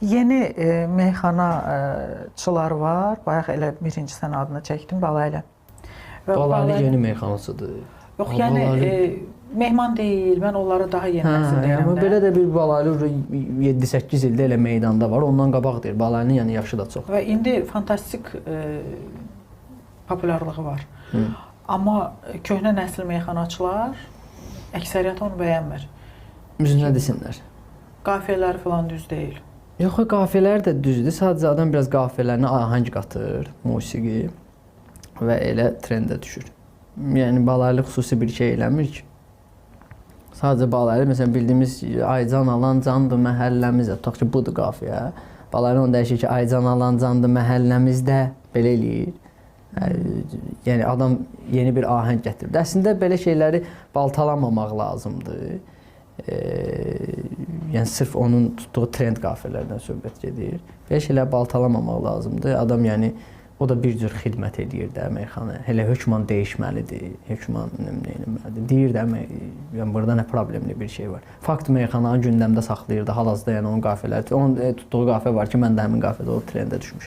Yeni meyxanaçılar var. Bayaq elə birinci sən adını çəkdim, Balaylı. Və Balaylı yeni meyxanaçıdır. Yox, yəni Balaylı- mehman deyil. Mən onları daha yeni Hə, nəsil deyirəm amma də. belə də bir Balaylı 7-8 ildə elə meydanda var. Ondan qabaq deyir. Balaylının yəni yaşı da çox. Və indi fantastik populyarlığı var. Hı. Amma köhnə nəsil meyxanaçılar əksəriyyəti onu bəyənmir. Üzünə desinlər. Qafiyələri falan düz deyil. Yox, qafiyələr də düzdür. Sadəcə adam biraz qafiyələrinə ahəng qatır, musiqi və elə trendə düşür. Yəni Balaylı xüsusi bir şey eləmir ki. Sadəcə Balaylı məsələn bildiyimiz Aycan alan candır məhəlləmizdə. Tutaq ki, budur qafiyə. Balaylı onu dəyişir ki, Aycan alan candır məhəlləmizdə belə eləyir. Yəni adam yeni bir ahəng gətirib. Əslində belə şeyləri baltalamamaq lazımdır. Yəni sırf onun tutduğu trend qafiyələrdən söhbət gedir. Belə şeyləri baltalamamaq lazımdır. Adam yəni o da bir cür xidmət eləyir də meyxanaya. Elə hökman dəyişməlidir, hökman nə etməlidir. Deyir də yəni burada nə problemli bir şey var. Fakt meyxananı gündəmdə saxlayırdı. Hal-hazırda yəni onun qafiyələri, onun tutduğu qafiyə var ki, mən də həmin qafiyədə o trendə düşmüşəm.